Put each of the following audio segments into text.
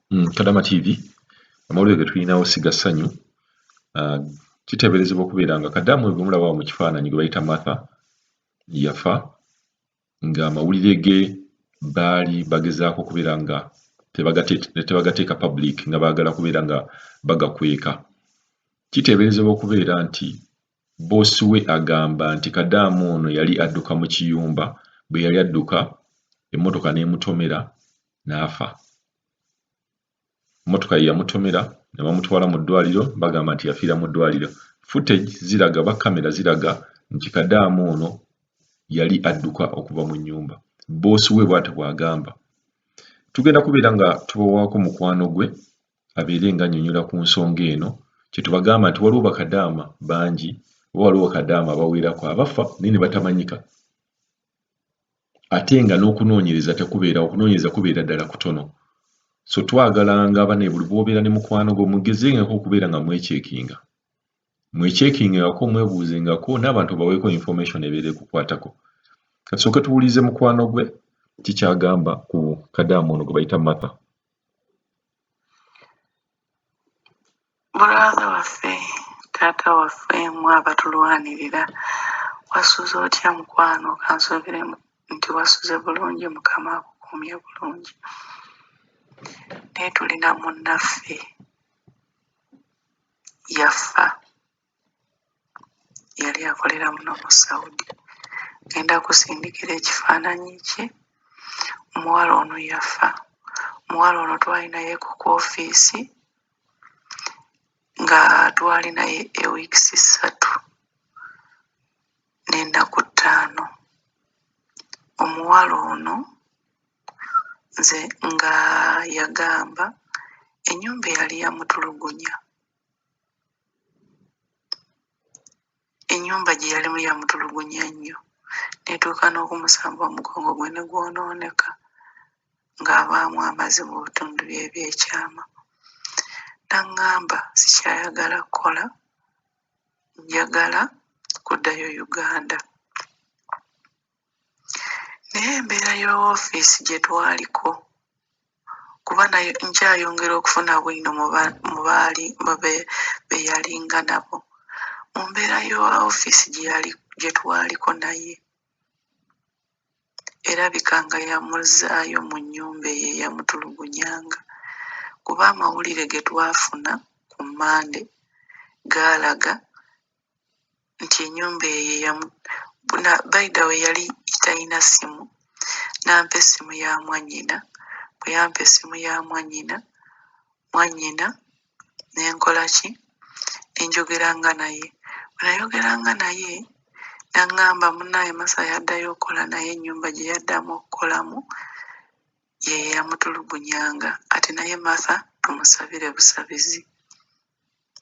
Kadama TV, amawulire ge tulinawo si ga ssanyu. Kiteeberezebwa okubeera nga Kadaama oyo gwe mulaba awo mu kifaananyi gwe bayita Martha yafa ng'amawulire ge baali bagezaako okubeera nga tebagateeka public nga baagala kubeera nga bagakweka. Kiteeberezebwa okubeera nti bboosi we agamba nti Kadaama ono yali adduka mu kiyumba, bwe yali adduka emmotoka n'emutomera n'afa. Mmotoka ye yamutomera ne bamutwala mu ddwaliro, bagamba nti yafiira mu ddwaliro. Footage ziraga oba kkamera ziraga nti Kadaama ono yali adduka okuva mu nnyumba. Bboosi we bw'atyo bw'agamba. Tugenda kubeera nga tubawaako mukwano gwe abeere ng'annyonnyola ku nsonga eno. Kye tubagamba nti waliwo bakadaama bangi oba waliwo bakadaama abawerako abafa naye ne batamanyika ate nga n'okunoonyereza tekubeerawo, okunoonyereza kubeera ddala kutono. So twagalanga bane buli bw'obeera ne mukwano gwo mugezengako okubeera nga mwekyekinga. Mwekyekingengako, mwebuuzengako n'abantu obaweeko information ebeera ekukwatako. Katusooke tuwulirize mukwano gwe ki ky'agamba ku kadaama ono gwe bayita Martha. Brother waffe, taata waffe mwe abatulwanirira, wasuze otya mukwano kansuubire nti wasuze bulungi mukama akukuumye bulungi. Naye tulina munnaffe yafa yali akolera muno mu Saudi. Ngenda kusindikira ekifaananyi kye. Omuwala ono yafa. Omuwala ono twali naye ku ofiisi nga twali naye ewiikisi ssatu n'ennaku ttaano. Omuwala ono nze nga yagamba ennyumba eyali yamutulugunya. Ennyumba gye yalimu yamutulugunya nnyo n'etuuka n'okumusamba omugongo gwe ne gwonooneka ng'avaamu amazzi mu bitundu bye eby'ekyama. N'aŋŋamba sikyayagala kukola, njagala kuddayo Uganda. Naye embeera ya woofiisi gye twaliko kuba nayo nkyayongera okufuna bwino mu baali mu be be yalinga nabo. Mu mbeera ya woofiisi gye yali gye twaliko naye erabika nga yamuzzaayo mu nnyumba eyo eyamutulugunyanga kuba amawulire ge twafuna ku Mmande gaalaga nti ennyumba eyo eyamu by the way yali talina ssimu n'ampa essimu ya mwannyina bwe yampa essimu ya mwannyina mwannyina ne nkola ki ne njogeranga naye bwe nayogeranga naye n'aŋŋamba munnaaye Masa yaddayo okukola naye ennyumba gye yaddamu okukolamu ye yamutulugunyanga ati naye Martha tumusabire busabizi.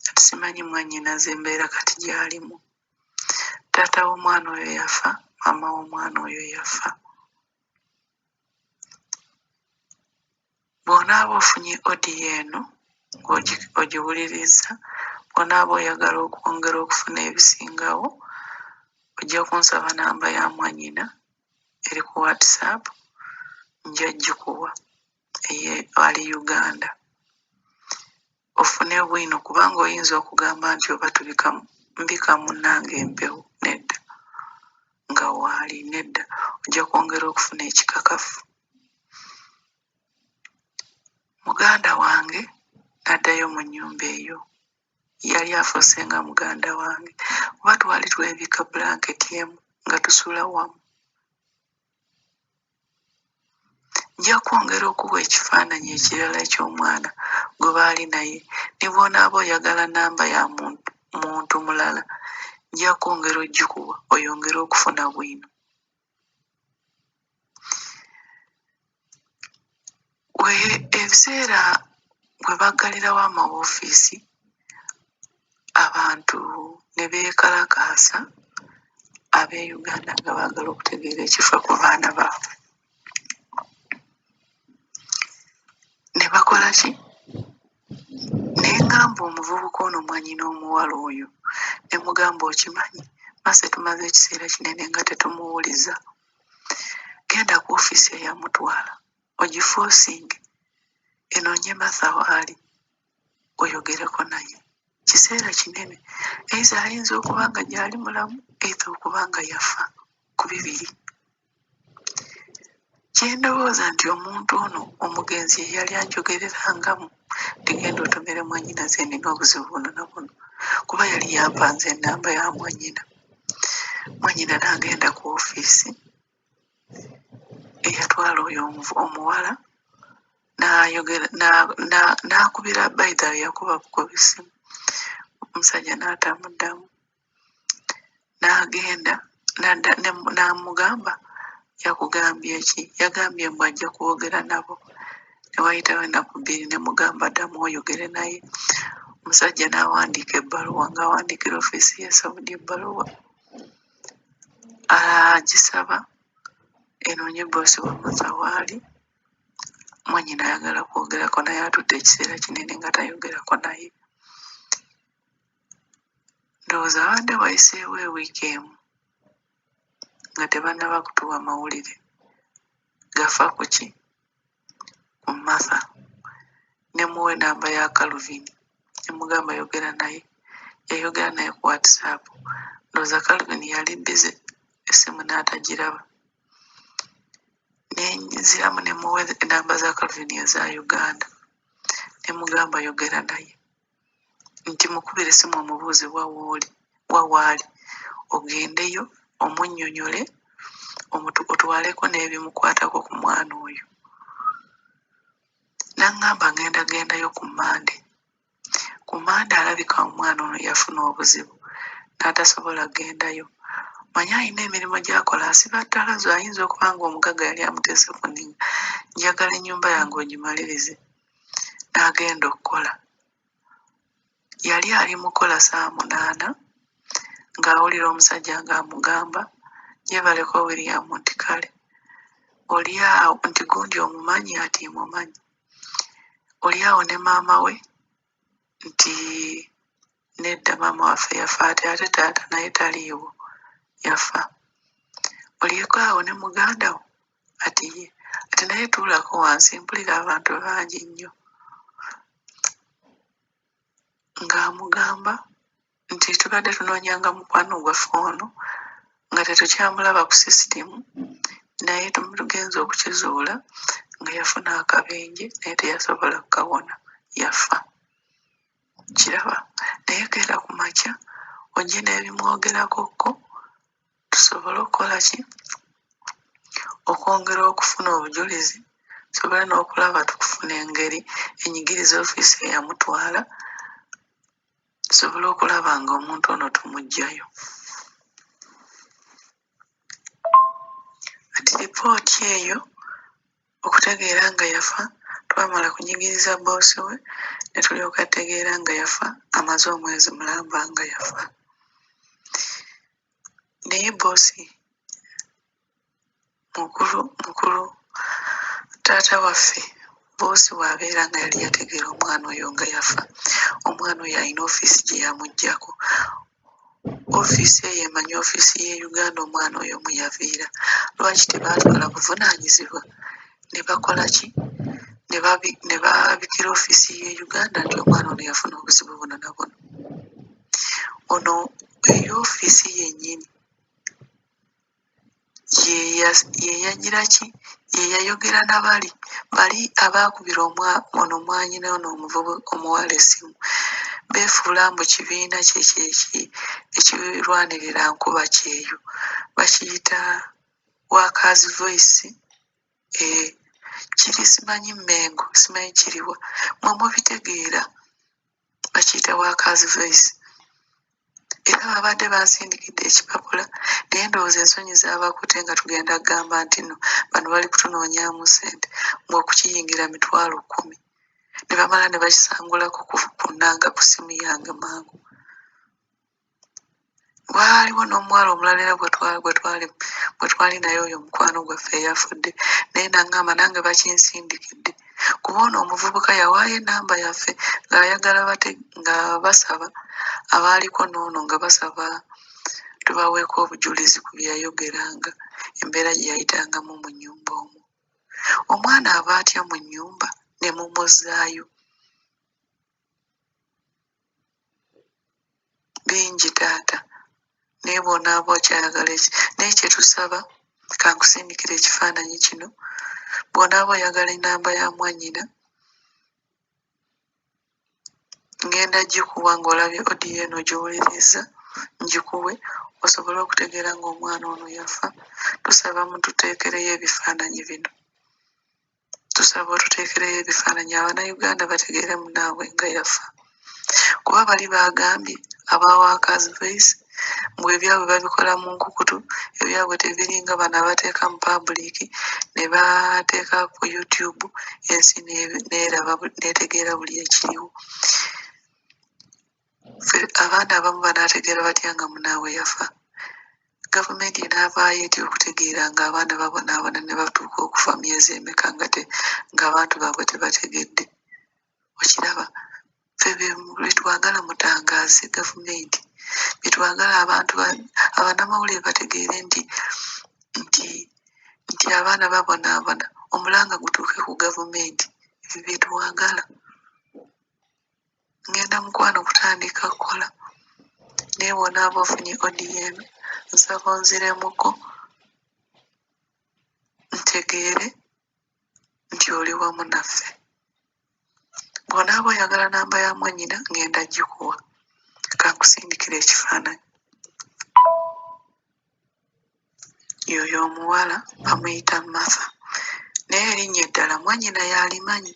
Kati simanyi mwannyinaze embeera kati gy'alimu. Taata w'omwana oyo yafa, maama w'omwana oyo yafa. Bw'onaaba ofunye audio eno ng'ogiwulirizza, bw'onaaba oyagala okwongera okufuna ebisingawo, ojja kunsaba namba ya mwannyina eri ku WhatsApp nja gikuwa eye ali Uganda. Ofune bwino kubanga oyinza okugamba nti oba tubika mbika munnange empewo nedda nga waali nedda ojja kwongera okufuna ekikakafu. Muganda wange n'addayo mu nnyumba eyo yali afuuse nga muganda wange kuba twali twebikka bulanketi emu nga tusula wamu. Nja kwongera okuwa ekifaananyi ekirala eky'omwana gwe baali naye ne bw'onaaba oyagala nnamba ya muntu mulala nja kwongera ogikuwa oyongere okufuna bwino. We ebiseera we baggalirawo amawoofiisi abantu ne beekalakaasa ab'e Uganda nga baagala okutegeera ekifa ku baana baabwe. Ne bakola ki? Ne ŋŋamba omuvubuka ono mwannyina omuwala oyo ne mugamba okimanyi Mercy tumaze ekiseera kinene nga tetumuwuliza. Genda ku ofiisi eyamutwala ogifoosinge Enoonye Martha waali oyogereko naye. Kiseera kinene. Either ayinza okuba nga gyali mulamu, either okuba nga yafa, ku bibiri. Kye ndowooza nti omuntu ono omugenzi ye yali anjogererangamu nti genda otomere mwannyinaze nnina obuzibu buno na buno, kuba yali yampa nze ennamba ya mwannyina. Mwannyina n'agenda ku ofiisi eyatwala oyo omuwala n'ayogera n'akubira by the way yakuba bukubi ssimu, omusajja n'atamuddamu. N'agenda n'amugamba yakugambye ki? Yagambye mbu ajja kwogera nabo. Ne wayitawo ennaku 2 ne mugamba ddamu oyogere naye. Omusajja n'awandiika ebbaluwa ng'awandiikira ofiisi y'e Saudi ebbaluwa agisaba enoonye bboosi wa Martha waali. Mwannyina ayagala kwogerako naye atudde ekiseera kinene nga tayogerako naye. Ndowooza wabadde wayiseewo ewiiki emu nga tebannaba kutuwa mawulire gafa ku ki? Ku Martha. Ne muwa ennamba ya Calvin ne mugamba yogera naye. Yayogera naye ku WhatsApp. Ndowooza Calvin yali busy essimu n'atagiraba. Ne nziramu ne muwa ennamba za Calvin eza Uganda. Ne mugamba yogera naye. Nti mukubire essimu omubuuze wa w'oli, wa waali. Ogendeyo omunnyonnyole otwaleko n'ebimukwatako ku mwana oyo. N'aŋŋamba ngenda gendayo ku Mmande. Ku Mmande alabika omwana ono yafuna obuzibu n'atasobola kugendayo. Mmanyi alina emirimu gy'akola asiba ttalazo ayinza okuba ng'omugagga yali amuteese ku nninga njagala ennyumba yange ogimalirize. N'agenda okukola. Yali ali mu kukola ssaawa 8 ng'awulira omusajja ng'amugamba gyebaleko William nti kale oli awo nti gundi omumanyi ati mumanyi. Oli awo ne maama we nti nedda maama waffe yafa ate ate taata naye taliiwo yafa. Oliko awo ne muganda wo ati ye ati naye tuulako wansi mpulira abantu bangi nnyo. Ng'amugamba nti tubadde tunoonyanga mukwano gwaffe ono nga tetukyamulaba ku sisitimu naye tugenze okukizuula nga yafuna akabenje naye teyasobola kukawona yafa. Kiraba naye keera ku makya ojje n'ebimwogerako ko tusobole okukola ki? Okwongera okufuna obujulizi tusobole n'okulaba tukufuna engeri enyigiriza ofiisi eyamutwala tusobole okulaba ng'omuntu ono tumuggyayo. Kati lipooti eyo okutegeera nga yafa twamala kunyigiriza bboosi we ne tulyoka tutegeera nga yafa amaze omwezi mulamba nga yafa. Naye bboosi mukulu mukulu taata waffe bboosi bw'abeera nga yali yategeera omwana oyo nga yafa, omwana oyo alina ofiisi gye yamuggyako. Ofiisi eyo emanyi ofiisi y'e Uganda omwana oyo mwe yaviira. Lwaki tebaatwala buvunaanyizibwa ne bakola ki? Ne babikira ofiisi y'e Uganda nti omwana ono yafuna obuzibu buno na buno. Ono eyo ofiisi yennyini ye yagira ki? Ye yayogera na bali bali abaakubira ono mwannyina ono omuwala essimu. Beefuula mbu kibiina kye ekirwanirira nkuba kyeyo. Bakiyita Workers Voice. Kiri simanyi Mmengo, simanyi kiriwa. Mmwe mubitegeera. Bakiyita Workers Voice. Era babadde bansindikidde ekipapula naye ndowooza ensonyi zaabakutte nga tugenda kugamba nti nno bano bali kutunoonyaamu ssente mbu okukiyingira 10,000. Ne bamala ne bakisangulako ku nnanga ku ssimu yange mangu. Waaliwo n'omuwala omulala era gwe twali naye oyo mukwano gwaffe eyafudde naye n'aŋŋamba nange bakinsindikidde. Kuba ono omuvubuka yawaayo ennamba yaffe ng'ayagala nga basaba abaaliko n'ono nga basaba tubaweeko obujulizi ku bye yayogeranga embeera gye yayitangamu mu nnyumba omwo. Omwana aba atya mu nnyumba ne ne mumuzzaayo? Bingi taata, naye bw'onaaba okyayagala eki naye kye tusaba kankusindikire ekifaananyi kino. Bw'onaaba oyagala ennamba ya mwannyina ŋŋenda gikuwa ng'olabye audio eno ogiwulirizza, ngikuwe osobole okutegeera ng'omwana ono yafa. Tusaba mututeekereyo ebifaananyi bino. Tusaba otuteekereyo ebifaananyi Abannayuganda bategeere munnaabwe nga yafa. Kuba bali baagambye aba Workers Voice mbu ebyabwe babikola mu nkukutu, ebyabwe tebiringa bano abateeka mu public ne bateeka ku YouTube ensi n'eraba n'etegeera buli ekiriwo. Ffe abaana abamu banaategeera batya nga munnaabwe yafa? Gavumenti enaavaayo etya okutegeera ng'abaana babonaabona ne batuuka okufa myezi emeka nga te ng'abantu baabwe tebategedde? Okiraba? Ffe bye twagala mutangaaze gavumenti, bye twagala abantu abannamawulire bategeere nti nti nti abaana babonaabona, omulanga gutuuke ku gavumenti. Ebyo bye twagala. Ŋŋenda mukwano kutandika kukola naye bw'onaaba ofunye audio eno nsaba onziremuko ntegeere nti oli wamu naffe. Bw'onaaba oyagala namba ya mwannyina ŋŋenda gikuwa. Kankusindikire ekifaananyi. Y'oyo omuwala bamuyita Martha. Naye erinnya eddala mwannyina y'alimanyi.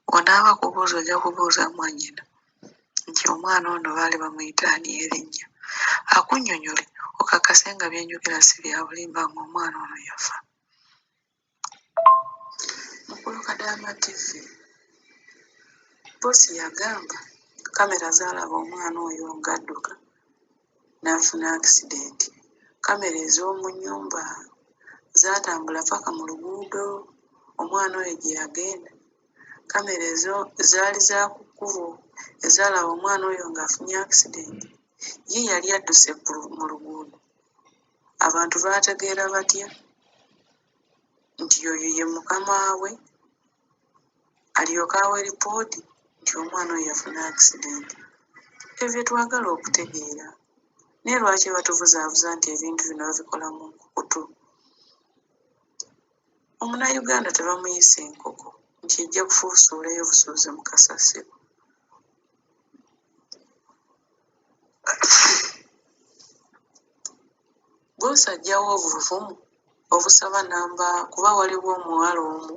Bw'onaaba kubuuza ojja kubuuza mwannyina nti omwana ono baali bamuyita ani erinnya. Akunnyonnyole okakase nga bye njogera si bya bulimba ng'omwana ono yafa. Mukulu Kadaama TV, Bboosi yagamba kkamera zaalaba omwana oyo ng'adduka n'afuna akisidenti. Kkamera ez'omu nnyumba zaatambula ppaka mu luguudo omwana oyo gye yagenda. Kkamera ezo zaali za ku kkubo ezaalaba omwana oyo ng'afunye akisidenti. Ye yali adduse mu luguudo. Abantu baategeera batya nti oyo ye mukama we alyoke awe lipooti nti omwana oyo yafuna akisidenti? Ebyo bye twagala okutegeera. Naye lwaki batubuzaabuza nti ebintu bino babikola mu nkukutu? Omunnayuganda tebamuyisa enkoko nti ejja kufuusuulayo busuuzi mu kasasiro. Bboosi aggyawa obuvumu obusaba nnamba kuba waliwo omuwala omu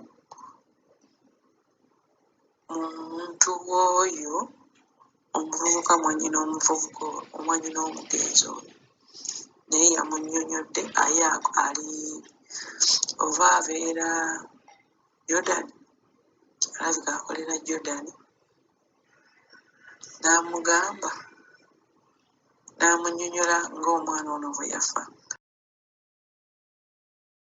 mu muntu w'oyo omuvubuka mwannyina omuvubuka mwannyina omugenzi oyo naye yamunnyonnyodde aye ali oba abeera Jordan, alabika akolera Jordan, n'amugamba n'amunnyonnyola ng'omwana ono bwe yafa.